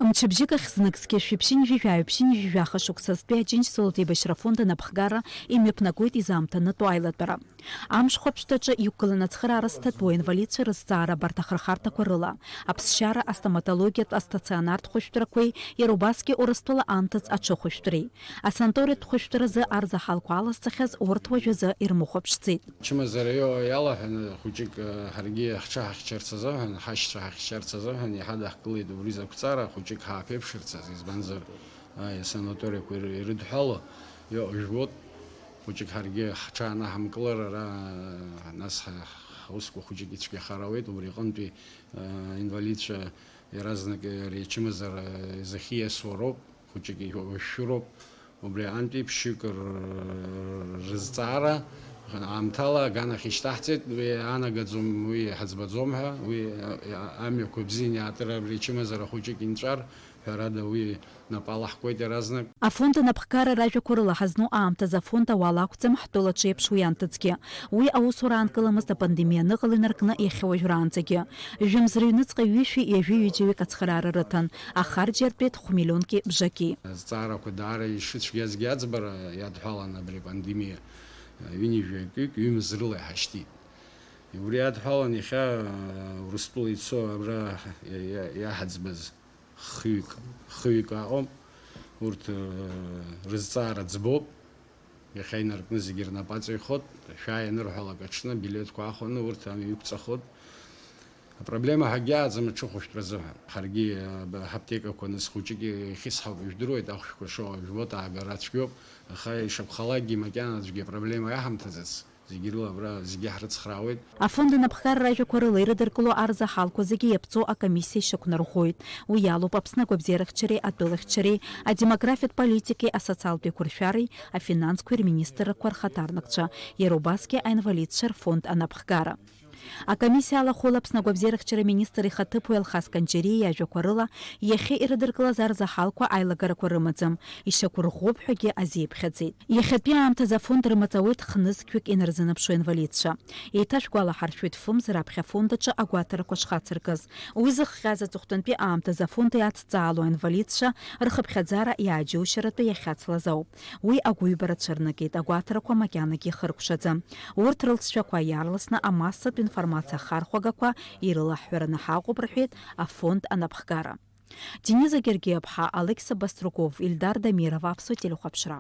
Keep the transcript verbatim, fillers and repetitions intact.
Мчыбжьык ахь зныкгьы шәиԥшьынҩажәи жәаҩа-ԥшьынҩажәи жәаха шықәсазтәи Аџьынџь-Солҭеи еибашьра афонд анапхгара имҩаԥнагоит изаамҭанытәу аилатәара. Амш хәаԥштәаҿы иқәгыланы ацхыраара зҭатәу аинвалидцәа рызҵаара абарҭ ахырхарҭақәа рыла, аԥсшьара, астоматологиатә астационартә хәышәтәрақәеи иара убасгьы Урыстәыла анҭыҵ аҽыхәышәтәреи. Асанаториатә хәышәтәразы арзаҳалқәа алазҵахьаз урҭ уажәазы ирмыхәаԥшӡеит. Ачымазара иоуа иалаҳәаны хәыҷык, э, ҳаргьы ҳҽаҳахьчарц азыҳәан, ҳашьцәа ҳахьчарц азыҳәан иаҳа даҳкылеит убри закәҵара хәыҷык ҳааԥеиԥшырц азы, избанзар, аи, асанаториақәа иры-, ирыдҳәало иоуа жәбоит. Хәыҷык ҳаргьы ҳҽаанаҳамкылар ара, нас ҳа-, ҳусқәа хәыҷык ицәгьахар ауеит, убри аҟынтәи, э, инвалидцәа иаразнак, э, ари ачымазара изахьиасуа роуп. Хәыҷык иуашәшәыроуп. Убри аҟынтәи ԥшьҩык р-, рызҵаара аамҭала аганахь ишьҭаҳҵеит, уи анагаӡом, уи ҳаӡбаӡом ҳәа, уи, а, а, амҩақәа бзианы иаатыр абри ачымазара хәыҷык инҵәар, ҳәарада, уи напы алаҳкуеит иаразнак. Афонд анапхгара ражәақәа рыла ҳазну аамҭазы афонд ауал акәӡам, ҳтәылаҿ еиԥш уи анҭыҵгьы. Уи аусура аанкыламызт апандемиа аныҟала инаркны иахьа уажәраанӡагьы. Жәымз рыҩныҵҟа ҩышәи ҩажәи ҩыџьаҩык ацхыраара рыҭан, ахарџь иартәеит хә-миллионки бжаки. Азҵаарақәа даара ишыцәгьазгьы аӡбара иадҳәалан абри апандемиа, ҩынҩажәаҩык ҩымз рыла иҳашьҭит. Убри иадҳәалан иахьа, Урыстәыла ицо абра иа-, иа-, иаҳаӡбаз хҩык, хҩык аҟоуп. Урҭ, э, рызҵаара ӡбоуп. Иахьа инаркны зегьы рнапы аҵаҩхоит. Шәааи анырҳәалак аҽны, билеҭқәа аахәаны урҭ амҩа иқәҵахоит. Апроблема ҳагьааӡам аҽыхәышәтәра азыҳәан. Ҳаргьы, э, б-, ҳаԥҭекақәа нас хәыҷык ихьысҳауп, ижәдыруеит, ахәшәқәа шоу жәбоит, аагара цәгьоуп. Аха ишакәхалакгьы макьана аӡәгьы апроблема иаҳамҭаӡац. Зегьы рыла абра зегьы ҳрыцхраауеит. Афонд анапхгара ражәақәа рыла ирыдыркыло арзаҳалқәа зегьы иаԥҵоу акомиссиа ишьақәнарӷәӷәоит. Уи иалоуп Аԥсны агәабзиарахьчареи атәылахьчареи, адемографиатә политикеи асоциалтә еиқәыршәареи афинансқәеи рминистррақәа рхаҭарнакцәа, иара убасгьы аинвалидцәа рфонд анапхгара. Акомиссиа алахәыла Аԥсны агәабзиарахьчара министр ихаҭыԥуаҩ Алхас Канџьариа иажәақәа рыла, иахьа ирыдыркылаз арзаҳалқәа аилагарақәа рымаӡам, ишьақәырӷәӷәоуп ҳәагьы азиеиԥхьаӡеит. Иахьатәи аамҭазы афонд рымаҵ ауеит хнызқьҩык инарзынаԥшуа инвалидцәа. Еиҭашәгәалаҳаршәоит фымз раԥхьа афонд аҿы агәаҭарақәа шхацыркыз. Уи зыхҟьаз аҵыхәтәантәи аамҭазы афонд иадҵаало аинвалидцәа рхыԥхьаӡара иааџьоушьаратәы иахьацлаз ауп. Уи агәыҩбара цәырнагеит, агәаҭарақәа макьанагьы ихыркәшаӡам. Урҭ рылҵшәақәа иаарласны амассатә информациа ахархәагақәа ирылаҳҳәараны ҳаҟоуп, рҳәеит афонд анапхгара. Дениза Гергиаԥҳа, Алықьса Баструков, Ильдар Дамиров, Аԥсуа телехәаԥшра.